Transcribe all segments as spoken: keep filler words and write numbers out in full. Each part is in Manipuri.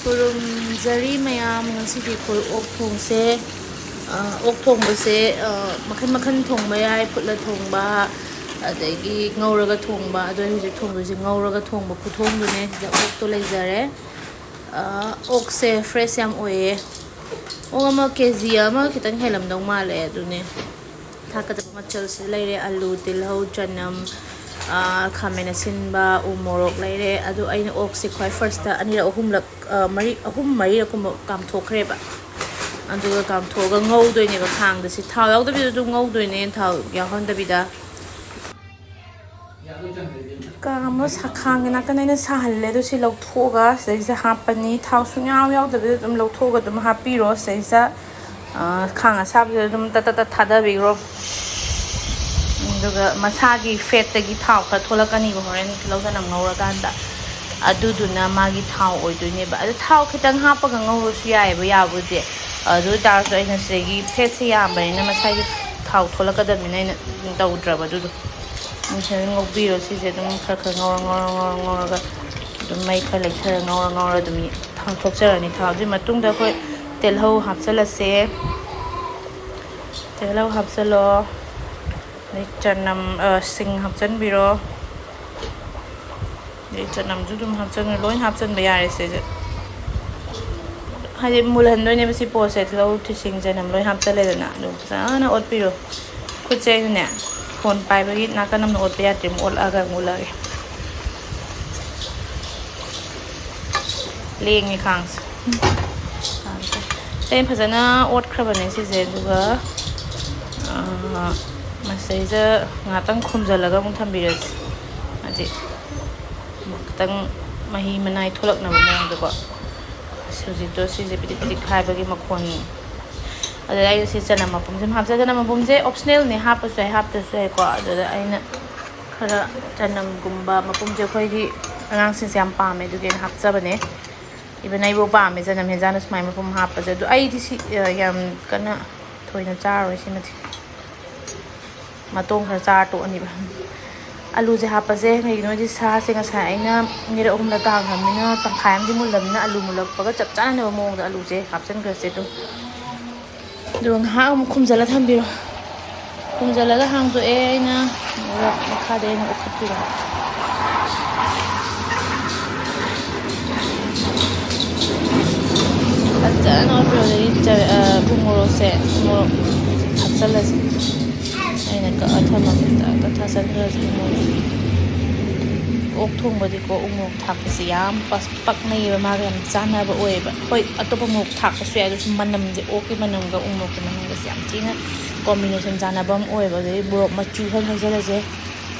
ꯈꯨꯔꯨꯝꯖꯔꯤ ꯃꯌꯥꯝ, ꯉꯁꯤꯗꯤ ꯑꯩꯈꯣꯏ ꯑꯣꯛ ꯊꯣꯡꯁꯦ꯫ ꯑ, ꯑꯣꯛ ꯊꯣꯡꯕꯁꯦ, ꯑ, ꯃꯈꯜ ꯃꯈꯜ ꯊꯣꯡꯕ ꯌꯥꯏ, ꯐꯨꯠꯂ ꯊꯣꯡꯕ, ꯑꯗꯒꯤ ꯉꯧꯔꯒ ꯊꯣꯡꯕ꯫ ꯑꯗꯣ ꯑꯩ ꯍꯧꯖꯤꯛ ꯊꯣꯡꯗꯣꯏꯁꯦ ꯉꯧꯔꯒ ꯊꯣꯡꯕ ꯈꯨꯊꯣꯡꯗꯨꯅꯦ꯫ ꯁꯤꯗ ꯑꯣꯛꯇꯣ ꯂꯩꯖꯔꯦ꯫ ꯑ, ꯑꯣꯛꯁꯦ ꯐ꯭ꯔꯦꯁ ꯌꯥꯝ ꯑꯣꯏꯌꯦ꯫ ꯑꯣꯛ ꯑꯃ ꯀꯦ ꯖꯤ ꯑꯃ ꯈꯤꯇꯪ ꯍꯦꯜꯂꯝꯗꯧ ꯃꯥꯜꯂꯦ꯫ ꯑꯗꯨꯅꯦ ꯊꯥꯛꯀꯗꯕ ꯃꯆꯜꯁꯤꯗ ꯂꯩꯔꯦ: ꯑꯂꯨ, ꯇꯤꯜꯍꯧ, ꯆꯅꯝ, ꯑ, ꯈꯥꯃꯦꯟ ꯑꯁꯤꯟꯕ, ꯎ ꯃꯣꯔꯣꯛ ꯂꯩꯔꯦ꯫ ꯑꯗꯣ ꯑꯩꯅ ꯑꯣꯛꯁꯦ ꯈ꯭ꯋꯥꯏ ꯐꯥꯔꯁꯇ ꯑꯅꯤꯔꯛ ꯑꯍꯨꯝꯂꯛ, ꯑ, ꯃꯔꯤ, ꯑꯍꯨꯝ ꯃꯔꯤꯔꯛꯀꯨꯝꯕ ꯀꯥꯝꯊꯣꯛꯈ꯭ꯔꯦꯕ꯫ ꯑꯗꯨꯒ ꯀꯥꯝꯊꯣꯛꯑꯒ ꯉꯧꯗꯣꯏꯅꯦꯕ ꯈꯥꯡꯗ꯫ ꯁꯤ ꯊꯥꯎ ꯌꯥꯎꯗꯕꯤꯗ ꯑꯗꯨꯝ ꯉꯧꯗꯣꯏꯅꯦ, ꯊꯥꯎ ꯌꯥꯎꯍꯟꯗꯕꯤꯗ꯫ ꯀꯥꯝꯃ ꯁꯥ-, ꯈꯥꯡꯒꯤ ꯅꯥꯀꯟ ꯑꯩꯅ ꯁꯥꯍꯜꯂꯦ꯫ ꯑꯗꯨ ꯁꯤ ꯂꯧꯊꯣꯛꯑꯒ ꯁꯤꯗꯩꯁꯤꯗ ꯍꯥꯞꯄꯅꯤ꯫ ꯊꯥꯎ ꯁꯨꯡꯌꯥꯎ ꯌꯥꯎꯗꯕꯤꯗ ꯑꯗꯨꯝ ꯂꯧꯊꯣꯛꯑꯒ ꯑꯗꯨꯝ ꯍꯥꯞꯄꯤꯔꯣ꯫ ꯁꯤꯗꯩꯁꯤꯗ, ꯑ, ꯈꯥꯡ ꯑꯁꯥꯕꯗꯨꯗ ꯑꯗꯨꯝ ꯇꯠ ꯇꯠ ꯇꯠ ꯊꯥꯗꯕꯤꯈ꯭ꯔꯣ꯫ ꯑꯗꯨꯒ ꯃꯁꯥꯒꯤ ꯐꯦꯠꯇꯒꯤ ꯊꯥꯎ ꯈꯔ ꯊꯣꯛꯂꯛꯀꯅꯤꯕ ꯍꯣꯔꯦꯟ ꯇꯤꯜꯍꯧ ꯆꯅꯝ ꯉꯧꯔꯀꯥꯟꯗ꯫ ꯑꯗꯨꯗꯨꯅ ꯃꯥꯒꯤ ꯊꯥꯎ ꯑꯣꯏꯗꯣꯏꯅꯦꯕ꯫ ꯑꯗꯨ ꯊꯥꯎ ꯈꯤꯇꯪ ꯍꯥꯞꯄꯒ ꯉꯧꯔꯁꯨ ꯌꯥꯏꯑꯕ, ꯌꯥꯕꯨꯗꯤ꯫ ꯑꯗꯨ ꯑꯣꯏ ꯇꯥꯔꯁꯨ ꯑꯩꯅ ꯁꯤꯗꯒꯤ ꯐꯦꯠꯁꯦ ꯌꯥꯝꯕꯅꯤꯅ ꯃꯁꯥꯒꯤ ꯊꯥꯎ ꯊꯣꯛꯂꯛꯀꯗꯕꯅꯤꯅ ꯑꯩꯅ ꯇꯧꯗ꯭ꯔꯕ ꯑꯗꯨꯗꯣ꯫ ꯐꯖꯅ ꯉꯧꯕꯤꯔꯣ꯫ ꯁꯤꯁꯦ ꯑꯗꯨꯝ ꯈꯔ ꯈꯔ ꯉꯧꯔ, ꯉꯧꯔ, ꯉꯧꯔ, ꯉꯧꯔꯒ ꯑꯗꯨꯝ ꯃꯩ ꯈꯔ ꯂꯩꯊꯔ ꯉꯧꯔ, ꯉꯧꯔ ꯑꯗꯨꯝ ꯊꯥꯎ ꯊꯣꯛꯆꯔꯅꯤ꯫ ꯊꯥꯎ ꯑꯗꯨꯒꯤ ꯃꯇꯨꯡꯗ ꯑꯩꯈꯣꯏ ꯇꯤꯜꯍꯧ ꯍꯥꯞꯆꯤꯜꯂꯁꯦ꯫ ꯇꯤꯜꯍꯧ ꯍꯥꯞꯆꯤꯜꯂꯣ꯫ ꯑꯗꯩ ꯆꯅꯝ, ꯑ, ꯁꯤꯡ ꯍꯥꯞꯆꯤꯟꯕꯤꯔꯣ꯫ ꯑꯗꯩ ꯆꯅꯝꯁꯨ ꯑꯗꯨꯝ ꯍꯥꯞꯆꯤꯟꯕ, ꯂꯣꯏ ꯍꯥꯞꯆꯤꯟꯕ ꯌꯥꯔꯦ ꯁꯤꯁꯦ꯫ ꯍꯥꯏꯗꯤ ꯃꯨꯜꯍꯟꯗꯣꯏꯅꯦꯕ ꯁꯤ ꯄꯣꯠꯁꯦ꯫ ꯇꯤꯜꯍꯧ, ꯊꯣꯏꯁꯤꯡ, ꯆꯅꯝ ꯂꯣꯏ ꯍꯥꯞꯆꯜꯂꯦꯗꯅ꯫ ꯑꯗꯨ ꯐꯖꯅ ꯑꯣꯠꯄꯤꯔꯣ꯫ ꯈꯨꯠꯁꯦ ꯑꯩꯅꯅꯦ, ꯐꯣꯟ ꯄꯥꯏꯕꯒꯤ ꯅꯥꯀꯟ ꯑꯃꯅ ꯑꯣꯠꯄ ꯌꯥꯗ꯭ꯔꯦ꯫ ꯑꯃꯨꯛ ꯑꯣꯠꯂꯛꯑꯒ ꯑꯃꯨꯛ ꯎꯠꯂꯛꯑꯒꯦ꯫ ꯂꯦꯡꯉꯦ ꯈꯥꯡꯁꯦ꯫ ꯑꯩꯅ ꯐꯖꯅ ꯑꯣꯠꯈ꯭ꯔꯕꯅꯦ ꯁꯤꯁꯦ꯫ ꯑꯗꯨꯒ, ꯑ, ꯃꯁꯤꯗꯩꯗ ꯉꯥꯛꯇꯪ ꯈꯨꯝꯖꯤꯜꯂꯒ ꯑꯃꯨꯛ ꯊꯝꯕꯤꯔꯁꯤ꯫ ꯍꯥꯏꯗꯤ ꯈꯤꯇꯪ ꯃꯍꯤ ꯃꯅꯥꯏ ꯊꯣꯛꯂꯛꯅꯕ ꯃꯑꯣꯡꯗꯀꯣ꯫ ꯑꯁ, ꯍꯧꯖꯤꯛꯇꯣ ꯁꯤꯁꯦ ꯄꯤꯗꯤꯛ ꯄꯤꯗꯤꯛ ꯈꯥꯏꯕꯒꯤ ꯃꯈꯣꯟ꯫ ꯑꯗꯨꯗ ꯑꯩꯅ ꯁꯤ ꯆꯅꯝ ꯃꯄꯨꯝꯁꯦ ꯑꯗꯨꯝ ꯍꯥꯞꯆꯩ꯫ ꯆꯅꯝ ꯃꯄꯨꯝꯁꯦ optionalꯅꯦ, ꯍꯥꯞꯄꯁꯨ ꯌꯥꯏ, ꯍꯥꯞꯇ꯭ꯔꯁꯨ ꯌꯥꯏꯀꯣ꯫ ꯑꯗꯨꯗ ꯑꯩꯅ ꯈꯔ ꯆꯅꯝꯒꯨꯝꯕ ꯃꯄꯨꯝꯁꯦ ꯑꯩꯈꯣꯏꯒꯤ ꯑꯉꯥꯡꯁꯤꯡꯁꯦ ꯌꯥꯝ ꯄꯥꯝꯃꯦ, ꯑꯗꯨꯒꯤ ꯑꯩꯅ ꯍꯥꯞꯆꯕꯅꯦ꯫ Even ꯑꯩꯕꯨ ꯄꯥꯝꯃꯦ ꯆꯅꯝ ꯍꯦꯟꯖꯥꯡꯗ ꯁꯨꯃꯥꯏꯅ ꯃꯄꯨꯝ ꯍꯥꯞꯄꯁꯦ꯫ ꯑꯗꯣ ꯑꯩꯗꯤ ꯁꯤ, ꯑ, ꯌꯥꯝ ꯀꯟꯅ ꯊꯣꯏꯅ ꯆꯥꯔꯣꯏ ꯁꯤꯃꯗꯤ꯫ ꯃꯇꯣꯡ ꯈꯔ ꯆꯥꯔ ꯇꯣꯛꯑꯅꯤꯕ꯫ ꯑꯂꯨꯁꯦ ꯍꯥꯞꯄꯁꯦ꯫ ꯀꯩꯒꯤꯅꯣ ꯍꯥꯏꯗꯤ ꯁꯥꯁꯦ ꯉꯁꯥꯏ ꯑꯩꯅ ꯑꯅꯤꯔꯛ ꯑꯍꯨꯝꯂꯛ ꯀꯥꯝꯈ꯭ꯔꯕꯅꯤꯅ ꯇꯪꯈꯥꯏ ꯑꯃꯗꯤ ꯃꯨꯜꯂꯕꯅꯤꯅ ꯑꯂꯨ ꯃꯨꯜꯂꯛꯄꯒ ꯆꯞ ꯆꯥꯟꯅꯕ ꯃꯑꯣꯡꯗ ꯑꯂꯨꯁꯦ ꯍꯥꯞꯆꯤꯟꯈ꯭ꯔꯁꯦ꯫ ꯑꯗꯨꯝ ꯑꯗꯨꯒ ꯉꯥꯏꯍꯥꯛ ꯑꯃꯨꯛ ꯈꯨꯝꯖꯤꯜꯂ ꯊꯝꯕꯤꯔꯣ꯫ ꯈꯨꯝꯖꯤꯜꯂꯒ ꯍꯥꯡꯗꯣꯛꯑꯦ ꯑꯩꯅ, ꯑꯗꯨꯒ ꯃꯈꯥꯗ ꯑꯩꯅ ꯑꯣꯈꯠꯄꯤꯔꯣ꯫ ꯐꯖꯅ ꯑꯣꯠꯄꯤꯔꯣ꯫ ꯑꯗꯒꯤ ꯆ-, ꯑ, ꯎ ꯃꯣꯔꯣꯛꯁꯦ, ꯎ ꯃꯣꯔꯣꯛ ꯊꯥꯛꯆꯜꯂꯁꯤ꯫ ꯑꯩꯅ ꯀꯛꯑ ꯊꯝꯃꯝꯕꯗ ꯊꯥꯛꯆꯟꯈ꯭ꯔꯁꯤ ꯎ ꯃꯣꯔꯣꯛ꯫ ꯑꯣꯛ ꯊꯣꯡꯕꯗꯤꯀꯣ ꯎ ꯃꯣꯔꯣꯛ ꯊꯥꯛꯄꯁꯦ ꯌꯥꯝ ꯄꯛ-, ꯄꯛꯅꯩꯌꯦꯕ, ꯃꯥꯒ ꯌꯥꯝ ꯆꯥꯟꯅꯕ ꯑꯣꯏꯌꯦꯕ꯫ ꯍꯣꯏ, ꯑꯇꯣꯞꯄ ꯃꯣꯔꯣꯛ ꯊꯥꯛꯄꯁꯨ ꯌꯥꯏ, ꯑꯗꯨꯁꯨ ꯃꯅꯝꯁꯦ, ꯑꯣꯛꯀꯤ ꯃꯅꯝꯒ ꯎ ꯃꯣꯔꯣꯛꯀꯤ ꯃꯅꯝꯒꯁꯦ ꯌꯥꯝ ꯊꯤꯅ combination ꯆꯥꯟꯅꯕ ꯑꯃ ꯑꯣꯏꯌꯦꯕ꯫ ꯑꯗꯩ ꯃꯣꯔꯣꯛ ꯃꯆꯨ ꯈꯔ ꯍꯥꯏꯖꯜꯂꯁꯦ꯫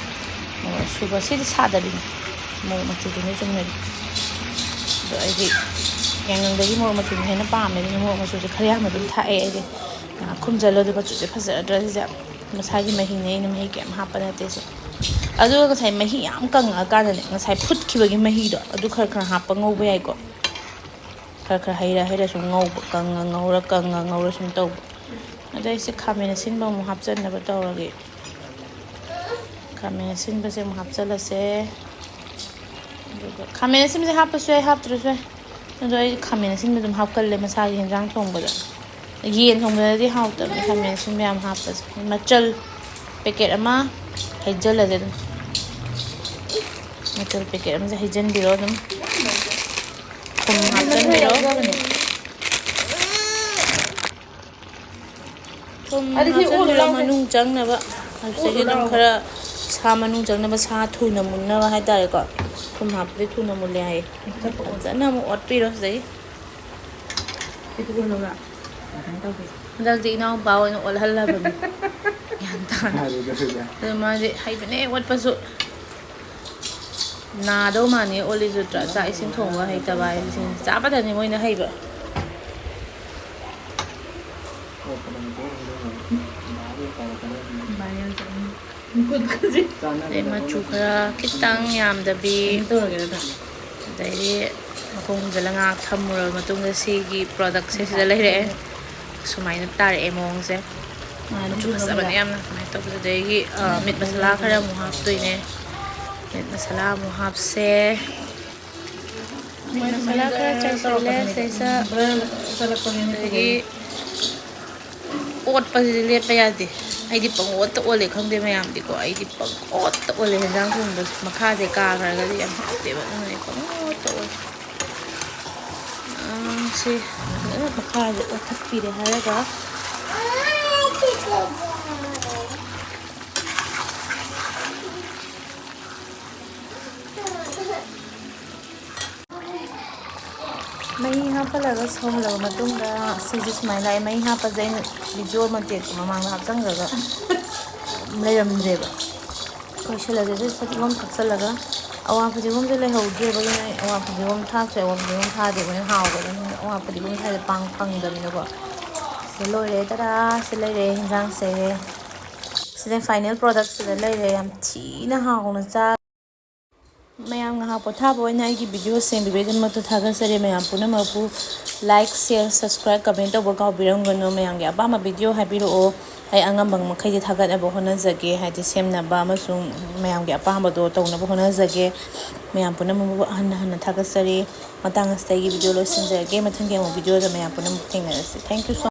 ꯃꯣꯔꯣꯛ ꯑꯁꯨꯕ, ꯁꯤꯗꯤ ꯁꯥꯗꯕꯤꯅꯤ, ꯃꯣꯔꯣꯛ ꯃꯆꯨꯗꯨꯅꯤ ꯆꯨꯝꯅꯒꯤ꯫ ꯑꯗꯣ ꯑꯩꯗꯤ ꯌꯥꯏꯉꯪꯗꯒꯤ ꯃꯣꯔꯣꯛ ꯃꯆꯨꯅ ꯍꯦꯟꯅ ꯄꯥꯝꯃꯦ, ꯑꯗꯨꯅ ꯃꯣꯔꯣꯛ ꯃꯆꯨꯁꯦ ꯈꯔ ꯌꯥꯝꯅ ꯑꯗꯨꯝ ꯊꯥꯛꯑꯦ ꯑꯩꯗꯤ꯫ ꯉꯥꯏꯍꯥꯛ ꯈꯨꯝꯖꯤꯜꯂꯣ꯫ ꯑꯗꯨ ꯃꯆꯨꯁꯦ ꯐꯖꯔꯗ꯭ꯔꯥ ꯁꯤꯁꯦ? ꯃꯁꯥꯒꯤ ꯃꯍꯤꯅꯦ, ꯑꯩꯅ ꯃꯍꯤ ꯀꯩꯝ ꯍꯥꯞꯄ ꯅꯠꯇꯦ ꯁꯤ꯫ ꯑꯗꯨꯒ ꯉꯁꯥꯏ ꯃꯍꯤ ꯌꯥꯝ ꯀꯪꯉꯛꯑꯀꯥꯟꯗꯅꯦ, ꯉꯁꯥꯏ ꯐꯨꯠꯈꯤꯕꯒꯤ ꯃꯍꯤꯗꯣ ꯑꯗꯨ ꯈꯔ ꯈꯔ ꯍꯥꯞꯄ ꯉꯧꯕ ꯌꯥꯏꯀꯣ꯫ ꯈꯔ ꯈꯔ ꯍꯩꯔ ꯍꯩꯔ ꯁꯨꯝ ꯉꯧꯕ, ꯀꯪꯉ ꯉꯧꯔ, ꯀꯪꯉ ꯉꯧꯔ ꯁꯨꯝ ꯇꯧꯕ꯫ ꯑꯗꯣ ꯑꯩꯁꯦ ꯈꯥꯃꯦꯟ ꯑꯁꯤꯟꯕ ꯑꯃꯨꯛ ꯍꯥꯞꯆꯟꯅꯕ ꯇꯧꯔꯒꯦ꯫ ꯈꯥꯃꯦꯟ ꯑꯁꯤꯟꯕꯁꯦ ꯑꯃꯨꯛ ꯍꯥꯞꯆꯜꯂꯁꯦ꯫ ꯑꯗꯨꯒ ꯈꯥꯃꯦꯟ ꯑꯁꯤꯟꯕꯁꯦ ꯍꯥꯞꯄꯁꯨ ꯌꯥꯏ, ꯍꯥꯞꯇ꯭ꯔꯁꯨ ꯌꯥꯏ꯫ ꯑꯗꯣ ꯑꯩ ꯈꯥꯃꯦꯟ ꯑꯁꯤꯟꯕ ꯑꯗꯨꯝ ꯍꯥꯞꯀꯜꯂꯦ ꯃꯁꯥꯒꯤ ꯍꯦꯟꯖꯥꯡ ꯊꯣꯡꯕꯗ꯫ ꯌꯦꯟ ꯊꯣꯡꯕꯗꯗꯤ ꯍꯥꯎꯇꯕꯅꯦ ꯈꯥꯃꯦꯟ ꯑꯁꯤꯟꯕ ꯌꯥꯝ ꯍꯥꯞꯄꯁꯦ꯫ ꯃꯆꯜ packet ꯑꯃ ꯍꯩꯖꯜꯂꯁꯦ ꯑꯗꯨꯝ꯫ ꯃꯆꯜ packet ꯑꯃꯁꯦ ꯍꯩꯖꯟꯕꯤꯔꯣ ꯑꯗꯨꯝ꯫ ꯊꯨꯝ ꯍꯥꯞꯆꯟꯕꯤꯔꯣ꯫ ꯊꯨꯝ ꯑꯗꯨꯗꯤ ꯍꯥꯞꯆꯟꯕꯤꯔꯣ ꯑꯣꯠꯂꯨ ꯂꯥꯎ꯫ ꯃꯅꯨꯡ ꯆꯪꯅꯕ꯫ ꯑꯗꯨꯗꯒꯤ ꯑꯣꯠꯂꯨ ꯑꯗꯨꯝ ꯂꯥꯎ꯫ ꯈꯔ ꯁꯥ ꯃꯅꯨꯡ ꯆꯪꯅꯕ, ꯁꯥ ꯊꯨꯅ ꯃꯨꯟꯅꯕ ꯍꯥꯏꯇꯥꯔꯦꯀꯣ꯫ ꯊꯨꯝ ꯍꯥꯞꯄꯗꯤ ꯊꯨꯅ ꯃꯨꯜꯂꯦ ꯍꯥꯏꯌꯦ꯫ ꯐꯖꯅ ꯑꯃꯨꯛ ꯑꯣꯠꯄꯤꯔꯣ ꯁꯤꯗꯒꯤ꯫ ꯀꯩꯗꯧꯔꯕ? ꯀꯃꯥꯏꯅ ꯇꯧꯒꯦ? ꯍꯟꯗꯛꯇꯤ ꯏꯅꯥꯎꯄꯥ ꯑꯣꯏꯅ ꯑꯣꯠꯍꯜꯂꯕꯅꯤ꯫ ꯒ꯭ꯌꯥꯟ ꯇꯥꯅ꯫ ꯍꯥꯏꯔꯨꯗ ꯁꯤꯗ꯫ ꯑꯗꯨ ꯃꯥꯗꯤ ꯍꯩꯕꯅꯦ ꯑꯣꯠꯄꯁꯨ꯫ ꯅꯥꯗꯧ ꯃꯥꯅꯤ ꯑꯣꯠꯂꯤꯁꯨ ꯇ꯭ꯔ-, ꯆꯥꯛ ꯏꯁꯤꯡ ꯊꯣꯡꯕ ꯍꯩꯇꯕ ꯍꯥꯏꯕꯁꯤꯅꯤ꯫ ꯆꯥꯕꯗꯅꯤ ꯃꯣꯏꯅ ꯍꯩꯕ꯫ ꯑꯗꯩ ꯃꯆꯨ ꯈꯔ ꯈꯤꯇꯪ ꯌꯥꯝꯗꯕꯤ꯫ ꯑꯗꯩꯗꯤ ꯃꯈꯨꯝ ꯈꯨꯝꯖꯤꯜꯂ ꯉꯥꯏꯍꯥꯛ ꯊꯝꯃꯨꯔꯕ ꯃꯇꯨꯡꯗ ꯁꯤꯒꯤ productꯁꯦ ꯁꯤꯗ ꯂꯩꯔꯛꯑꯦ꯫ ꯁꯨꯃꯥꯏꯅ ꯇꯥꯔꯛꯑꯦ ꯃꯑꯣꯡꯁꯦ꯫ ꯃꯆꯨ ꯐꯖꯕꯅꯦ ꯌꯥꯝꯅ꯫ ꯀꯃꯥꯏꯅ ꯇꯧꯕꯗꯨꯗꯒꯤ ꯃꯤꯠ ꯃꯁꯥꯂꯥ ꯈꯔ ꯑꯃꯨꯛ ꯍꯥꯞꯇꯣꯏꯅꯦ꯫ ꯃꯤꯠ ꯃꯁꯥꯂꯥ ꯑꯃꯨꯛ ꯍꯥꯞꯁꯦ꯫ ꯃꯤꯠ ꯃꯁꯥꯂꯥ ꯈꯔ ꯆꯥꯏꯁꯤꯜꯂꯦ ꯁꯤꯗꯩꯁꯤꯗ꯫ ꯑꯗꯒꯤ ꯑꯣꯠꯄꯁꯤꯗꯤ ꯂꯦꯞꯄ ꯌꯥꯗꯦ꯫ ꯑꯩꯗꯤ ꯄꯪꯑꯣꯠꯇ ꯑꯣꯠꯂꯦ, ꯈꯪꯗꯦ ꯃꯌꯥꯝꯗꯤꯀꯣ, ꯑꯩꯗꯤ ꯄꯪꯑꯣꯠꯇ ꯑꯣꯠꯂꯦ ꯍꯦꯟꯖꯥꯡ ꯊꯣꯡꯕꯁꯦ꯫ ꯃꯈꯥꯁꯦ ꯀꯥꯈ꯭ꯔꯒꯗꯤ ꯌꯥꯝ ꯍꯥꯎꯇꯦꯕ, ꯑꯗꯨꯅ ꯑꯩ ꯄꯪꯑꯣꯠꯇ ꯑꯣꯠꯂꯦ꯫ ꯑꯥ, ꯁꯤ ꯐꯖꯅ ꯃꯈꯥꯁꯦ ꯑꯣꯠꯊꯠꯄꯤꯔꯦ ꯍꯥꯏꯔꯒ, ꯃꯍꯤ ꯍꯥꯞꯄꯜꯂꯒ ꯁꯧꯍꯜꯂꯕ ꯃꯇꯨꯡꯗ, ꯁꯤꯁꯦ ꯁꯨꯃꯥꯏꯅ ꯂꯥꯛꯑꯦ꯫ ꯃꯍꯤ ꯍꯥꯞꯄꯁꯦ ꯑꯩꯅ ꯚꯤꯗꯤꯑꯣ ꯃꯇꯦꯛꯇꯣ ꯃꯃꯥꯡꯗ ꯍꯥꯞꯆꯟꯈ꯭ꯔꯒ ꯂꯩꯔꯝꯗ꯭ꯔꯦꯕ꯫ ꯂꯣꯏꯁꯤꯜꯂꯁꯦ꯫ ꯑꯗꯨ ꯐꯗꯤꯒꯣꯝ ꯊꯥꯛꯆꯜꯂꯒ, ꯑꯋꯥ ꯐꯗꯤꯒꯣꯝꯁꯦ ꯂꯩꯍꯧꯗ꯭ꯔꯦꯕ, ꯑꯗꯨꯅ ꯑꯩ ꯑꯋꯥ ꯐꯗꯤꯒꯣꯝ ꯊꯥꯛꯇ꯭ꯔꯦ꯫ ꯑꯋꯥ ꯐꯗꯤꯒꯣꯝ ꯊꯥꯛꯑꯗꯤ ꯍꯣꯔꯦꯟ ꯍꯥꯎꯕꯗ, ꯑꯗꯨꯅ ꯑꯋꯥ ꯐꯗꯤꯒꯣꯝ ꯊꯥꯛꯑꯗꯤ ꯄꯥꯡ ꯐꯪꯗꯕꯅꯤꯅꯀꯣ꯫ ꯁꯤ ꯂꯣꯏꯔꯦ꯫ ꯇꯔꯥ! ꯁꯤ ꯂꯩꯔꯦ ꯍꯤꯟꯖꯥꯡꯁꯦ꯫ ꯁꯤꯗ final product ꯁꯤꯗ ꯂꯩꯔꯦ꯫ ꯌꯥꯝ ꯊꯤꯅ ꯍꯥꯎꯅ ꯆꯥ꯫ ꯃꯌꯥꯝ ꯉꯥꯏꯍꯥꯛ ꯄꯣꯊꯥꯕ ꯑꯣꯏꯅ ꯑꯩꯒꯤ ꯚꯤꯗꯤꯑꯣ ꯁꯦꯝꯕꯤꯕꯒꯤꯗꯃꯛꯇ ꯊꯥꯒꯠꯆꯔꯤ꯫ ꯃꯌꯥꯝ ꯄꯨꯝꯅꯃꯛꯄꯨ like, share, subscribe, comment ꯇꯧꯕ ꯀꯥꯎꯕꯤꯔꯝꯒꯅꯨ꯫ ꯃꯌꯥꯝꯒꯤ ꯑꯄꯥꯝꯕ ꯚꯤꯗꯤꯑꯣ ꯍꯥꯏꯕꯤꯔꯛꯑꯣ꯫ ꯑꯩ ꯑꯉꯝꯕ ꯃꯈꯩꯗꯤ ꯊꯥꯒꯠꯅꯕ ꯍꯣꯠꯅꯖꯒꯦ, ꯍꯥꯏꯗꯤ ꯁꯦꯝꯅꯕ ꯑꯃꯁꯨꯡ ꯃꯌꯥꯝꯒꯤ ꯑꯄꯥꯝꯕꯗꯣ ꯇꯧꯅꯕ ꯍꯣꯠꯅꯖꯒꯦ꯫ ꯃꯌꯥꯝ ꯄꯨꯝꯅꯃꯛꯄꯨ ꯍꯟꯅ ꯍꯟꯅ ꯊꯥꯒꯠꯆꯔꯤ꯫ ꯃꯇꯥꯡ ꯑꯁꯤꯗ ꯑꯩꯒꯤ ꯚꯤꯗꯤꯑꯣ ꯂꯣꯏꯁꯤꯟꯖꯔꯒꯦ꯫ ꯃꯊꯪꯒꯤ ꯑꯃꯨꯛ ꯚꯤꯗꯤꯑꯣꯗ ꯃꯌꯥꯝ ꯄꯨꯝꯅꯃꯛ ꯊꯦꯡꯅꯔꯁꯤ꯫ Thank you so much꯫